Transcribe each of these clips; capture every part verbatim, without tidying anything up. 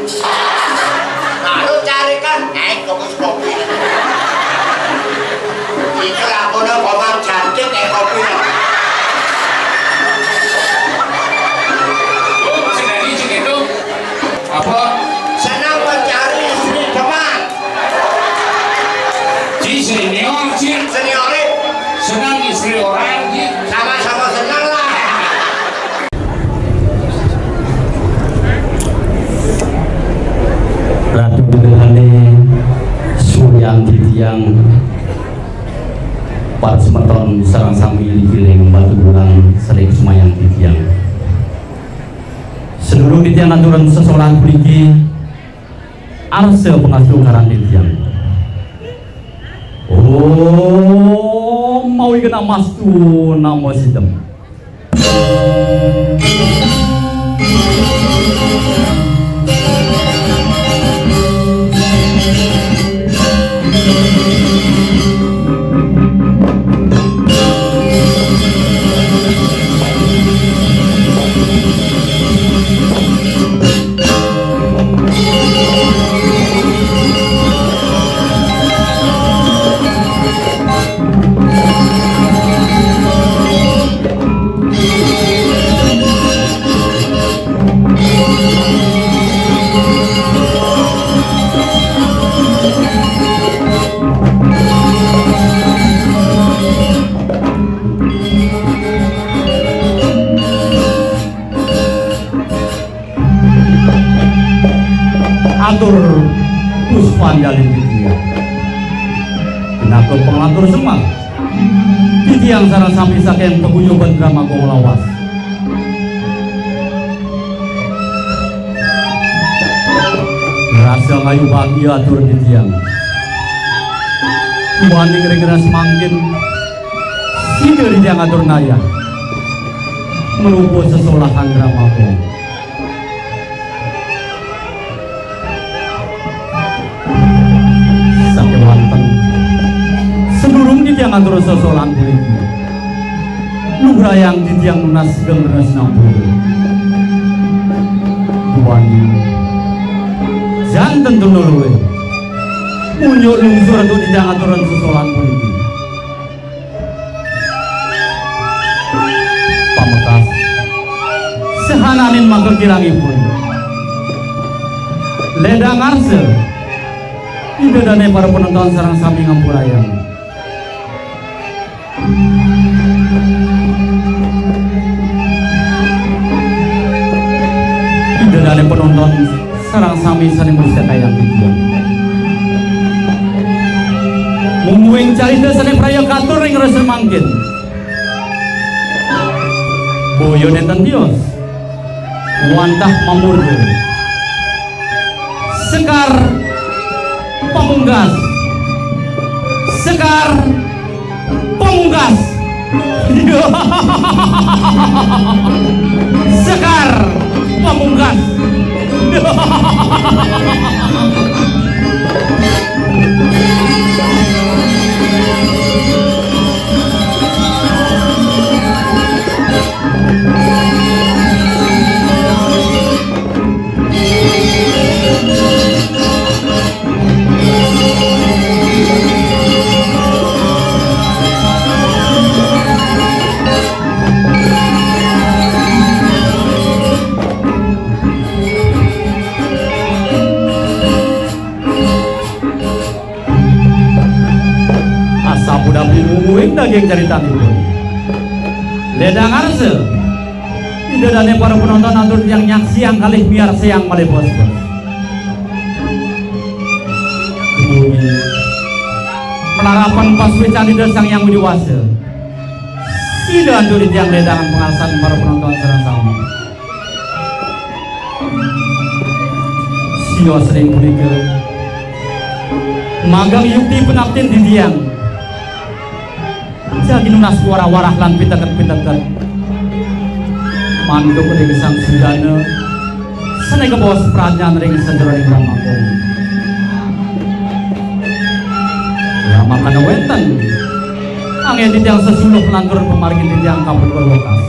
Lalu carikan, eh, kopi, kopi. Itu lakoné Komang Jangkit, eh, kopi. Oh, masih dari itu. Apa? Senang mencari istri teman. Ji senior, Ji. Senioré. Senang istri orang, Ji. Sama-sama senang lah. Ratu Gedelane, Suryan Titiang, para semeton sareng sami niki ring Batubulang sering semayang titiang. Sedurung titiang aturang sesolahan puniki, arsa pangastungkaran titiang. Om Awighnamastu Namo Siddham. Atur puspanjali titiang. Pinaka pangatur semah. Titiang sareng sami saking paguyuban Drama Kong lawas. Rasa ngayu bagia atur titiang. Duaning ring rasa mangkin. Sida titiang atur nayah. Marupa sesolahan Drama Kong. Sakéwanten sedurung titiang atur sesolahan puniki, lugrayang titiang nunas geng renas nampura. Duaning janten tuna luwih munjuk lungsur antuk titiang aturang sesolahan puniki. Pamekas, sahananing maka kirangipun. Ledang arsa, Ida dané para penonton sareng sami ngampurayang. Ida dané penonton sareng sami sané mustikayang titiang. Mungguing carita sané praya katur ring rasa mangkin. Boya nénten tios. Wantah mamurda. Sekar pamungkas. Sekar pamungkas. Sekar pamungkas. Asapunapi mungguing daging caritanipun. Ledang arsa. Ida dané para penonton atur tiang nyaksiang kalih miarsayang malih bos-bos. Dumungi malarapan pasuécan Ida Sang Hyang Widi Wasa. Sida antuk titiang ledangan pangarsan para penonton sareng sami. Sios ring punika magang yukti panaptin titiang. Jagi nunas warah-warah lan piteket-piteket. Mantuk ring Sang Sudana, sané kabaos pradnyan ring sajeroning Brahma Kong. Lamakana wénten anggén titiang sesuluh lantur pamargin titiang kapungkur wekas.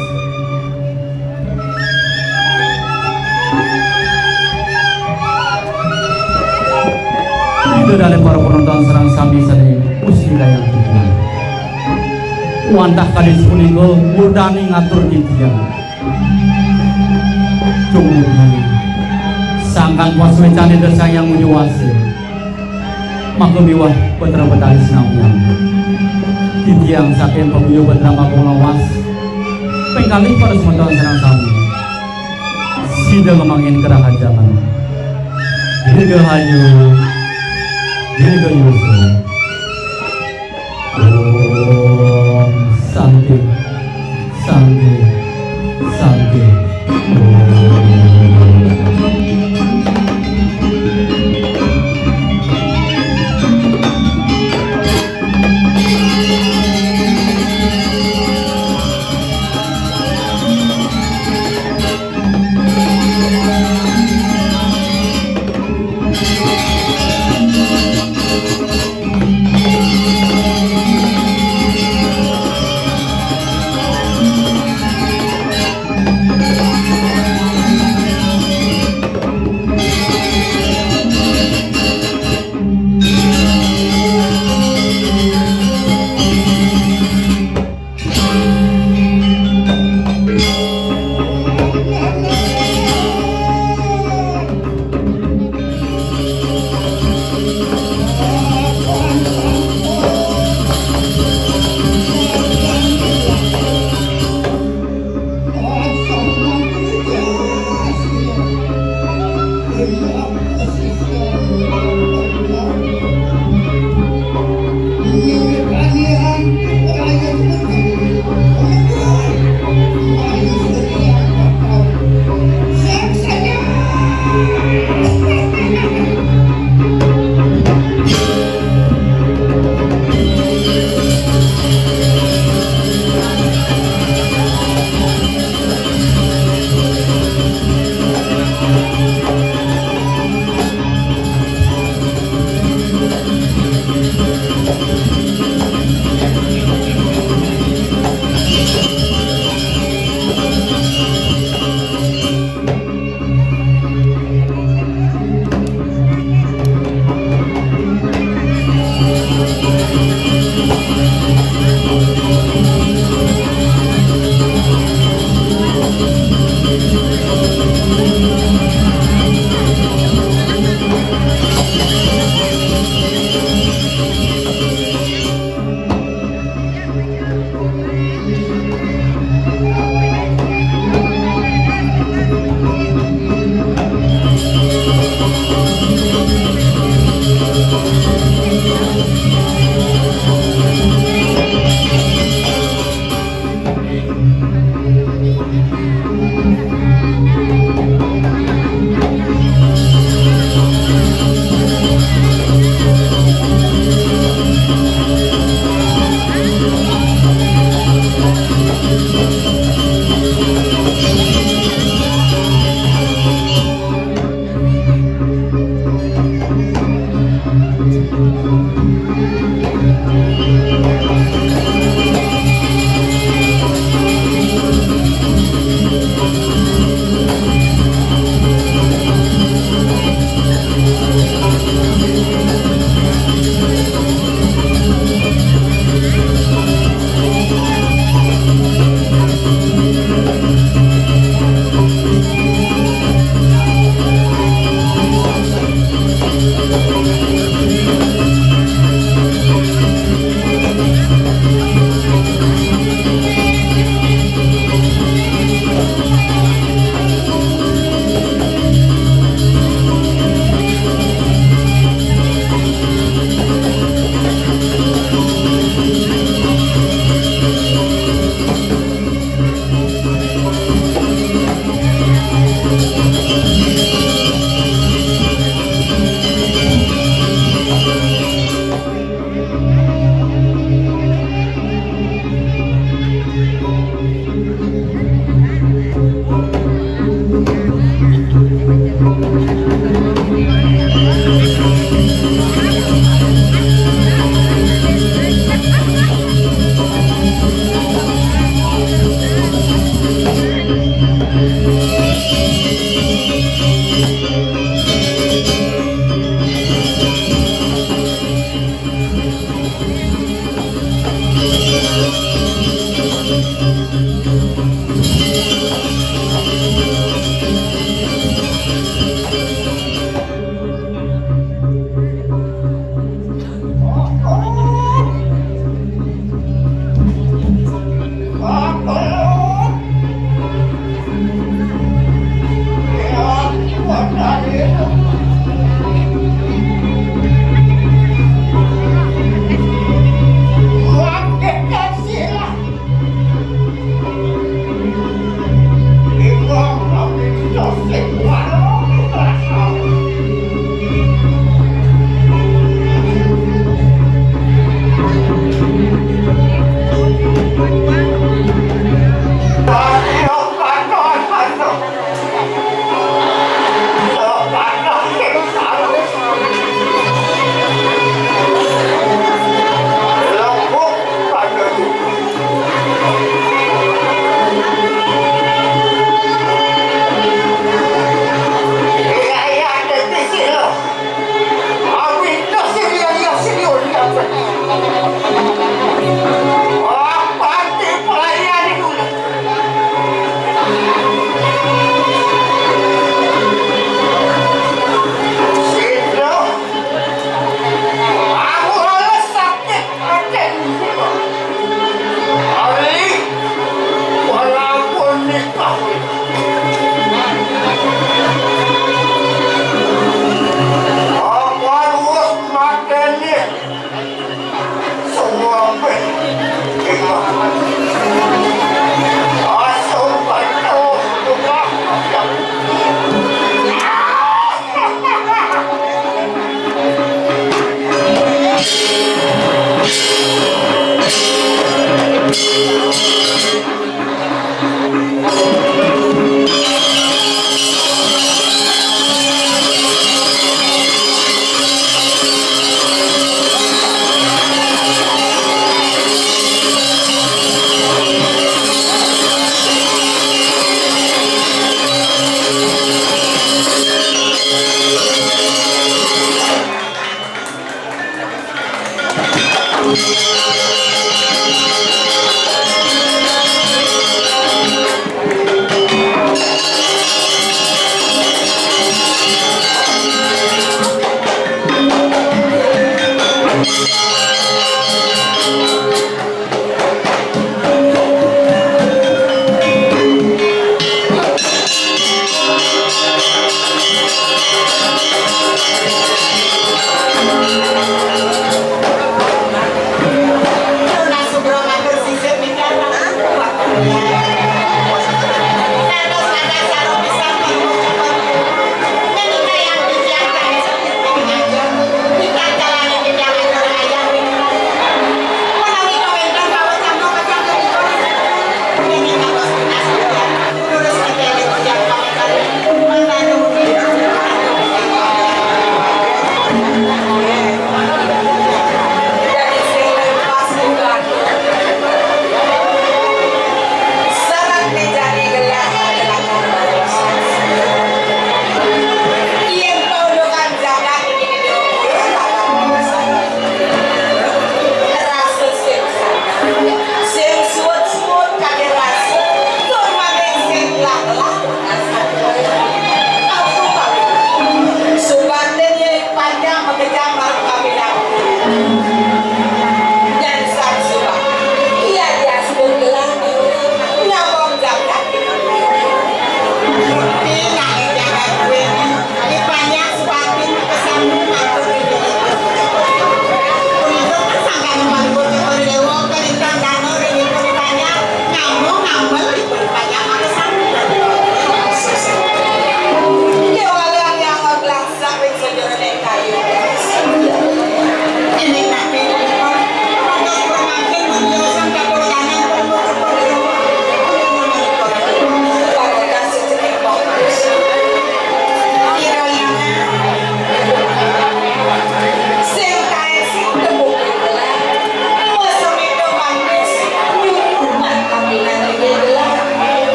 Kalih para penonton sareng sami sané mustikayang titiang. Wantah kadi sapunika murdaning atur titiang. Dumugi sangkan pasuécan Ida Sang Hyang Widhi Wasa. Maka miwah Putra Betari sinambiang. Titiang saking Paguyu Putra Kakung Lawas. Ping kalih para semeton sareng sami. Sida ngemangin kerahajengan. Dirgahayu, dirgayusa. Om Santi, Santi, Santi. Om.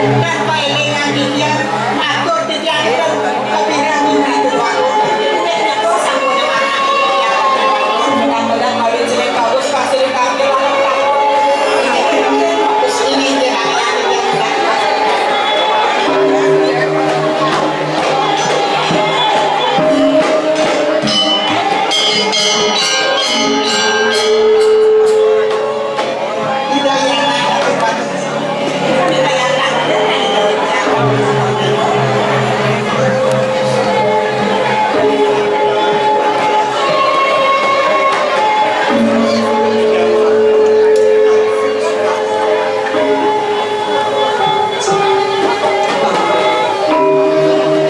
Tanpa élingan titiang, atur titiang ing kapining mimiti tuah. Nek nyekel sampun manah titiang. Mudah-mudahan mawi jeneng bagus pasti dikabul. Terus ini dia.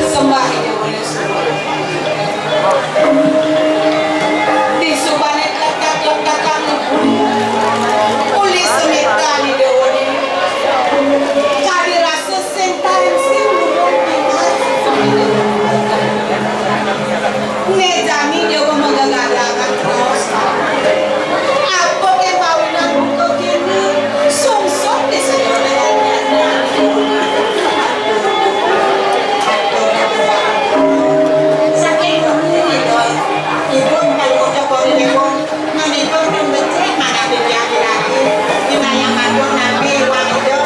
Sembah. Disubané kletak-kletakan ibu. Uli semetan Ida Dawa. Kadi rasa sing taén sing burung pinter. Né jani Ida Dawa magagalangan terus. Apa ké mawinan buka kéné? Sungsut di sedaya. Saking punika, ipun kayuh ucap pun ipun, menika pun becik manah titiang iragi, winayah matur nampi iwang Ida.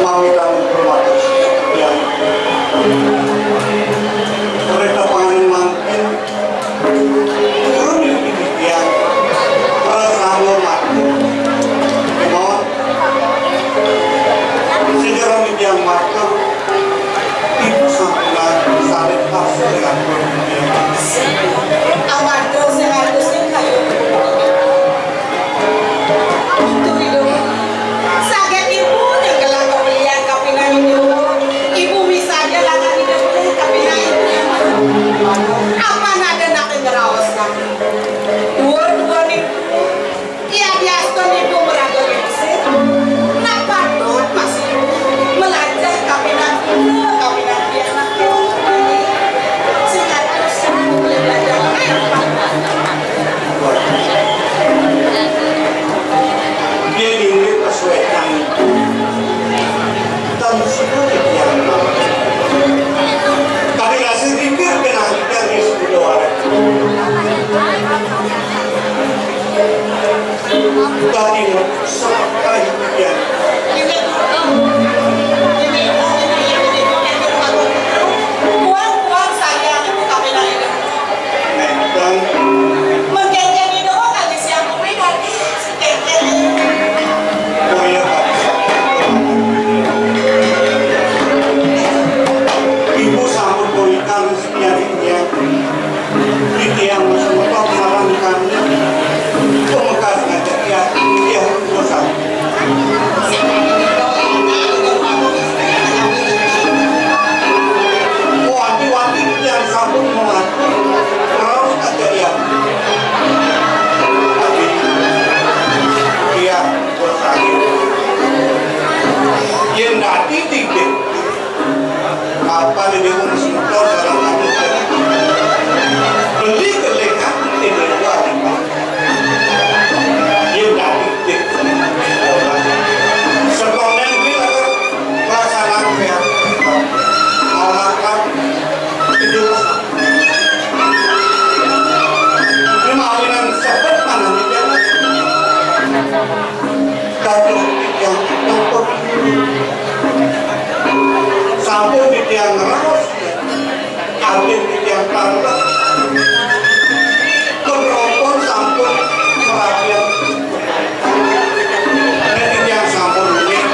Mawi kami hormat, ya. Kereta panganing mangkin, turun di titiang, prasangga matur. Kemawon, sejarah titiang matur. Ibu sampun salib asih ampun. Amarga sing atus sing kayu. Untung Ida. Saged Ibu nyekelang kebelian kapining Ida. Ibu misadia lakar Ida beli kapining Ida. Apa nada nak ngraos nak? Dua-dua niku. Yadiastun ibu maraga lingsir, nah patut masih melajah kapining guna, kapining pianak. Sing atus sing belajar. Dia dingin pas wetan. Tan suku yang. Tapi rasa pikir kena kita di sepuluh orang. Dadi sakai titiang. Buang-buang saya aku kapining Ida. Nénten. Mengkengkeng Ida kali siang kuwi dadi kengkeng. Oh iya, Pak. Ibu sampun puritan. Titiang, titiang semeton sareng kami tumekas ngajak ya, ya, dosa. Wanti-wanti titiang sampun mengatur, terus ngajak ya. Tapi, ya, dosa. Yén dadi titik Apa dadi wong semeton sareng kamu? Beli kelingan ini kuat. Yén dadi titik. Sekolah ini lah pelaksanaan kreatif. Malah kan itu. Ini mawinan sebet mana nih? Tapi yang nopo sampun titiang ngraos, abdi titiang tambah. Keberopon sampun perhatian. Nek titiang sampun unik,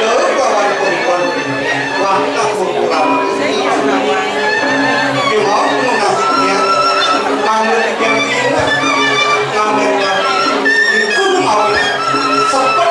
dalam kawan puripun, wantah ukuran. Kemawon mengasihnya, mangga titiang pindah, ngambil lagi, itu mawin. Sepet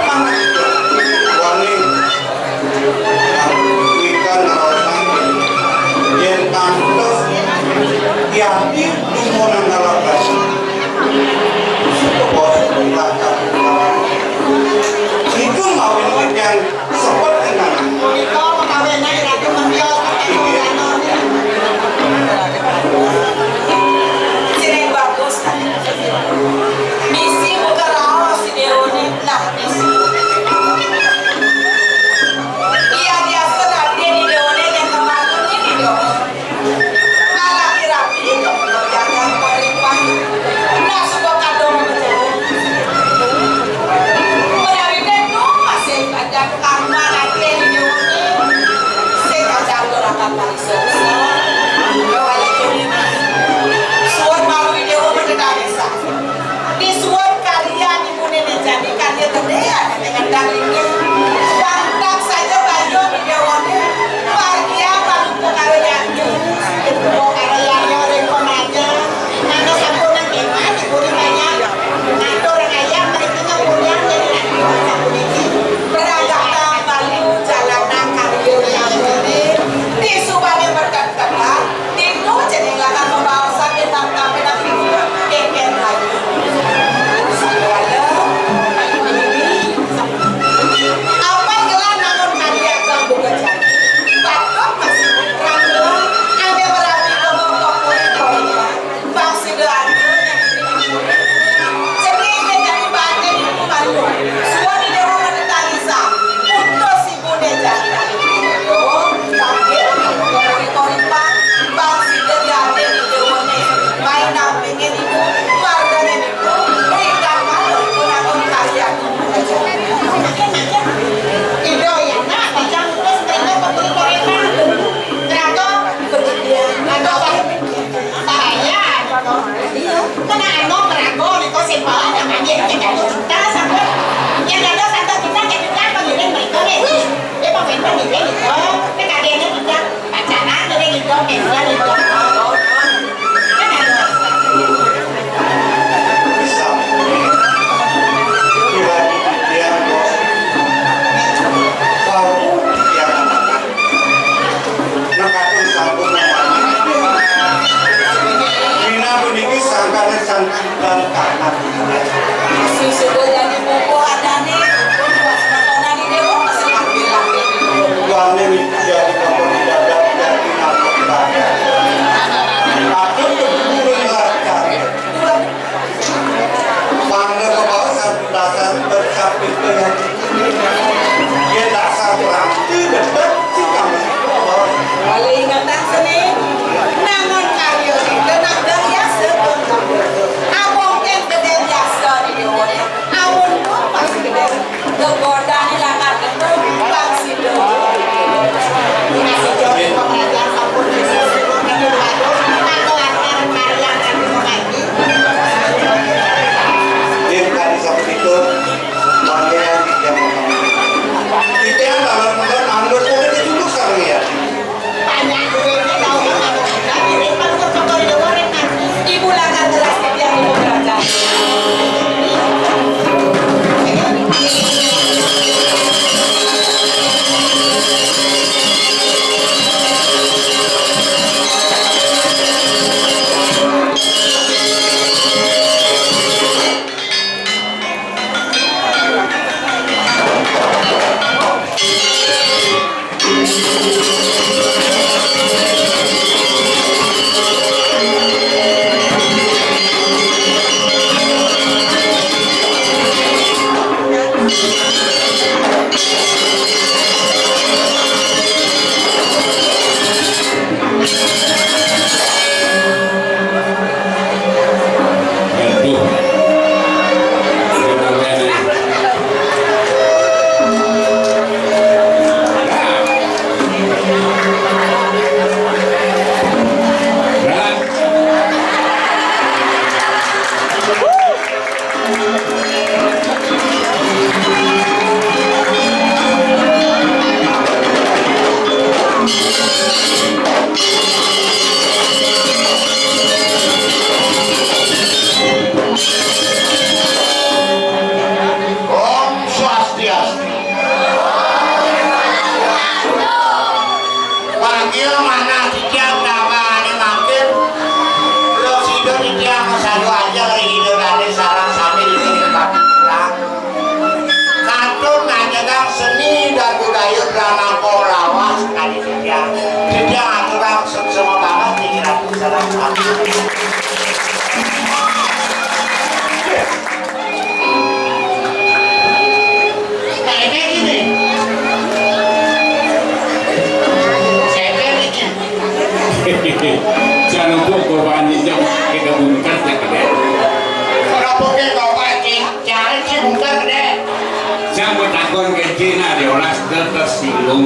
Tersinggung.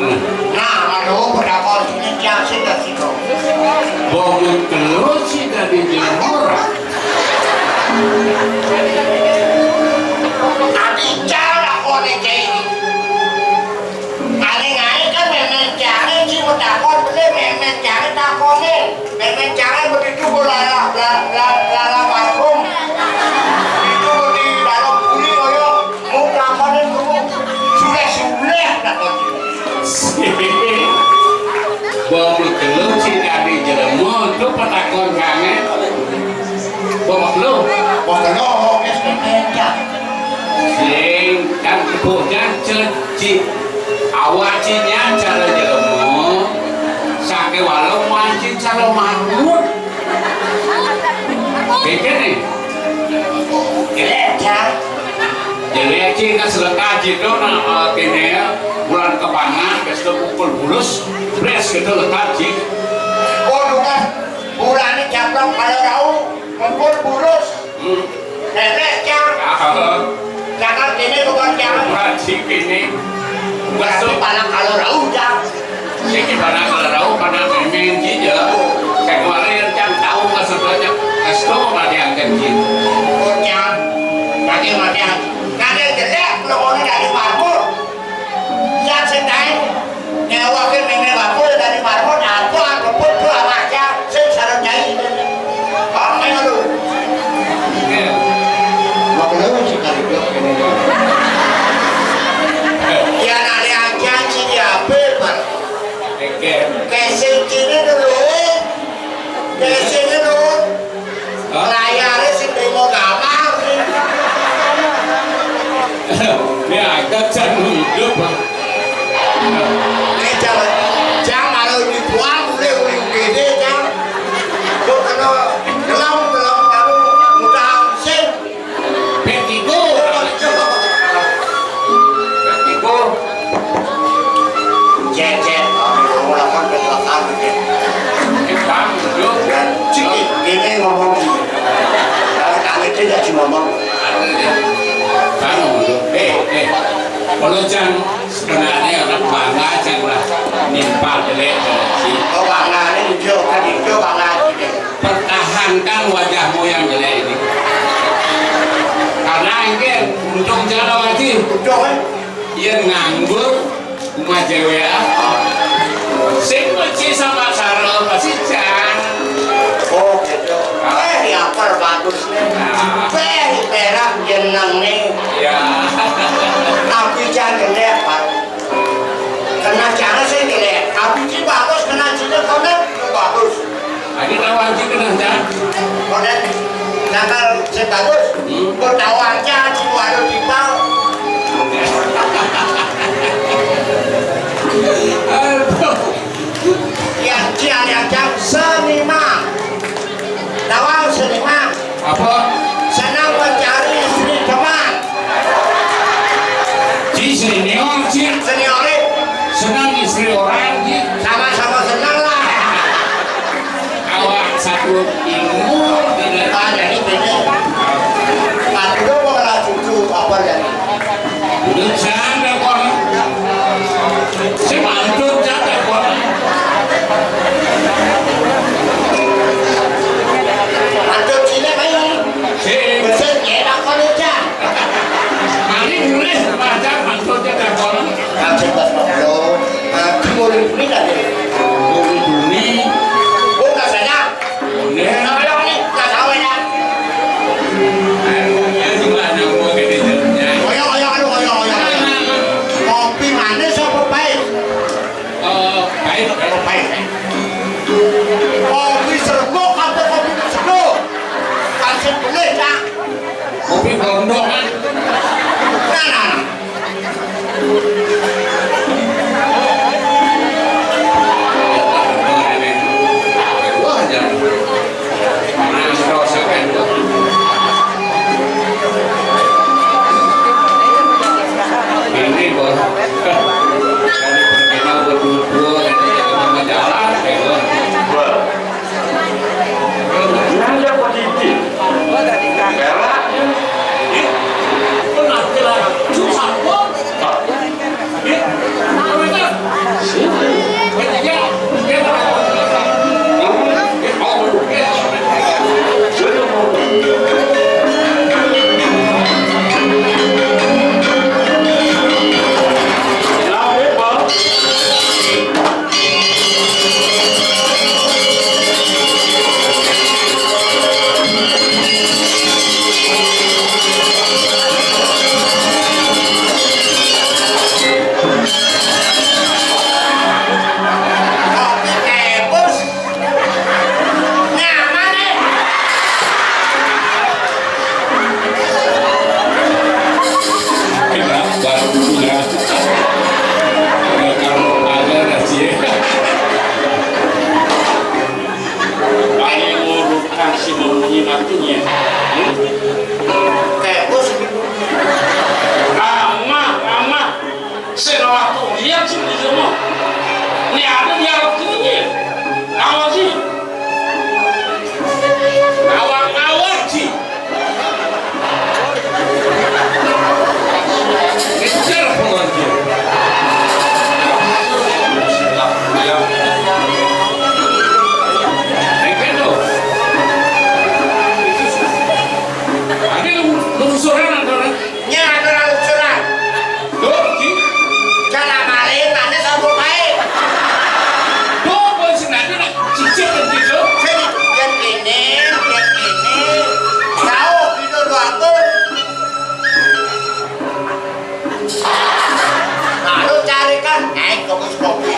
Nah, aduh, penakon sini tiang sing tersinggung. Bangun terus sih dari jelema. Tadi cara koné kayak ini. Ané-ané kan mémén cangé sih mau takon, boleh mémén cangé takoné. Mémén cangé begitu bola la la la la la parfum. Itu di dalam bumi koyo mau takoné dulu. Sudah sudah takon. Bawa betul sih dari jelema tuh petakon kangé. Bawa betul. Bawa betul. Sing kan bocah cecik. Awak ci nyan cara jelema, sakéwala manci cara marmut. Kéké nih. Jelek, Cang. Jelek ci kan sedekah ci do, nah, eh, kéné ya, bulan kepangan, besok pukul bulus, bres gitu lekat ci. Waduh, kan, bulannya caplok kalau rau, ngumpul bulus. Hmm. Bébék, Cang. Ah, heeh. Cakap kéné bukan Cang. Bukan sih kéné. Berarti masuk. Panak kalau rauh, Cang. Sing panak kalau rauh, panak mémén ji ya. Saya kemarin Cang tahu maksudnya. Restu mati angkat ji. Oh, Cang. Mati, mati. Kadang jelek, kalau mau dari marmur. Yang sedang nyewakin mémé bakul dari marmut, apa, apa pun tuh sama aja, sing sareng nyai. Apa lu? Makanya masih kali blok ini. Ya, nari aja, sih, ya, apa, Pak? Oke. Kesel sini dulu. Kesel sini dulu. Hah? Layaré sing trimo gambar. Ini agak can hidup, Pak. Ini jangan, jangan malah dibuang, boleh, boleh, boleh, jangan. Kok kena gelam, gelam, kamu mudah sing. Pet iku. Pet iku. Cek, cek. Kamu lakukan kecelakaan, cek. Cek, Bang, duduk. Dan cek, ini ngomong. Kalau kami tidak sih ngomong. Anu, duduk. Eh, eh. Kalau Cang sebenarnya orang bangga, Cang lah. Nimpal jelek, sih. Oh, bangga, ini hijau, kan hijau, bangga, cek. Pertahankan wajahmu yang jelek ini. Karena ini untung cara wajib. Untung, eh? Yén nganggur, rumah cewek apa? Sing benci sama Sarah pasti Cang. Oh, gitu. Ah. Eh, ya, per bagus nih. Ah. Eh, perak jeneng nih. Ya. Tapi Cang jelek, Pak. Kena cara sih jelek. Tapi ci bagus, kena ci jelek, kena bagus. Adi tahu anjing kena, Cang? Konen, tanggal sing bagus. Hmm. Kok tahu aja, ci waduh dipal. Aduh. Yang cian yang Cang seniman. Tawang seniman. Apa? Senang mencari istri teman. Ci senior, ci. Senior, eh? Senang istri orang, ci. Sama-sama senang lah. Awak satu ilmu, tidak. Ah, jadi beda. Aku mau ngelah cucu, apa jadi? Udah janda kok. Si mantu janda kok. Mantu sini, ayo. Si. Betul, ya, aku nih, Cang. Mari nulis baca mantu janda kok. Kan sebelas Oktober. Nah, di Murid Buni tadi. Murid Buni. Oh, nggak sadar. Buni. Nah, ayo, nih, nggak tahu ya. Ayo, ya, gimana mau jadi jadinya? Ayo, ayo, ayo, ayo, ayo. Kopi manis apa pahit? Lalu carikan, eh, kopi kopi.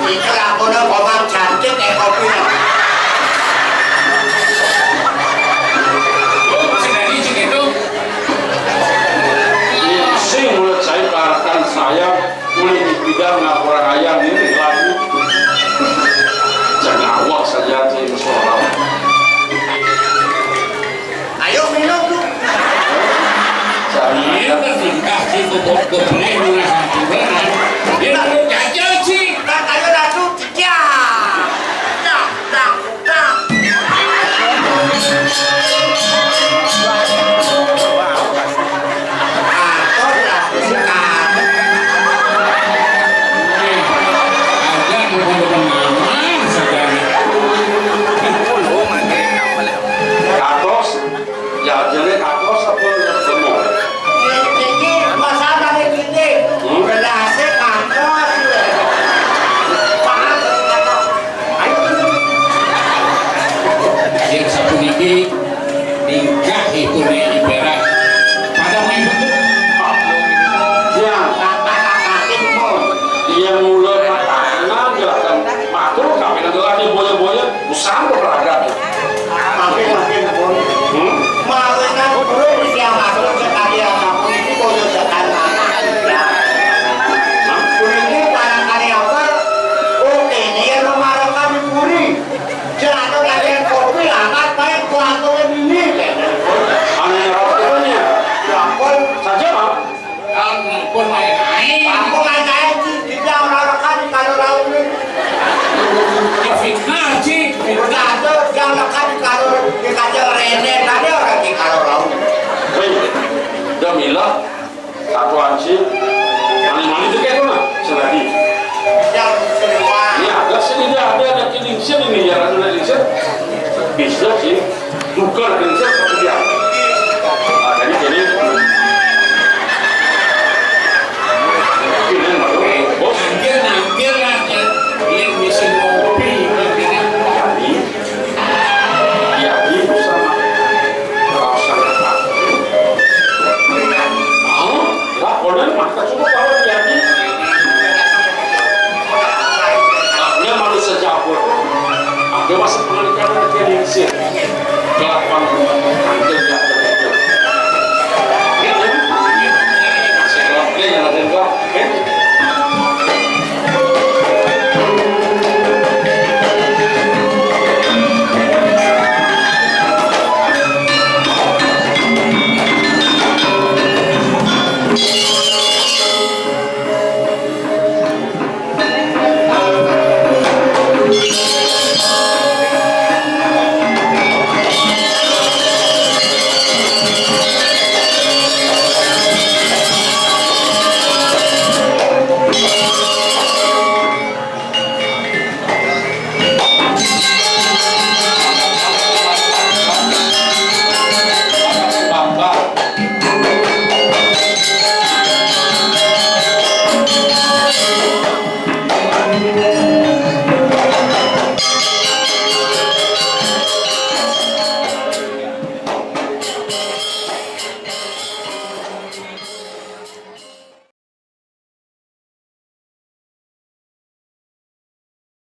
Itu lagunya Komang Cantik, eh, kopi. Oh, masih dari situ. Sing mulut saya, karatan saya, kulit di bidang ngapura ayam ini lagi. Jangan awak saja sih, soal. Ayo minum tuh. Iya, kan tingkah si bobot goblin, nah, sampuran, nah. Dia perlu jajan sih. Kan ayo langsung, ya. Ya, ya, ya. Atur lah, sekarang. Nih, aja mau ngomong aman, saudara. Katos, ya, jadi katos apa semua? Ini, ini, masalah ini. Hmm? Gelasnya katos. Paham? Ayo. Yang satu niki, tingkah itu nih, ibarat pada main betul. Ya, kata-kata timun. Iya, mulai mata, nah, jelaskan. Matur, kami nanti lagi boya-boya. Usang kok beragam. Makin, makin pun. Hmm? Mawinan pun siang aku sekali aku ini boyo sekali. Hah? Ini barangkali apa? Oke, ini yang memaruhkan puri. Jatuh lagi kopi, amat baik kuatnya ini. Aneh apa? Ya ampun. Saja, Pak. Ampun, ae. Ampun, ae, ae, di, di, orang-orang di kalau laut ni. Ya, fitnah, Ci. Fitnah. Udah ada, jangan kan di kalau, di kacau Rene, tadi orang di kalau laut. Hei, Jamila, satu ansi, maling-maling tu kayak mana? Selagi. Yang semua. Ini ada sini, dia ada, ada kining sini ni, ya, ada kining sini. Bisa sih.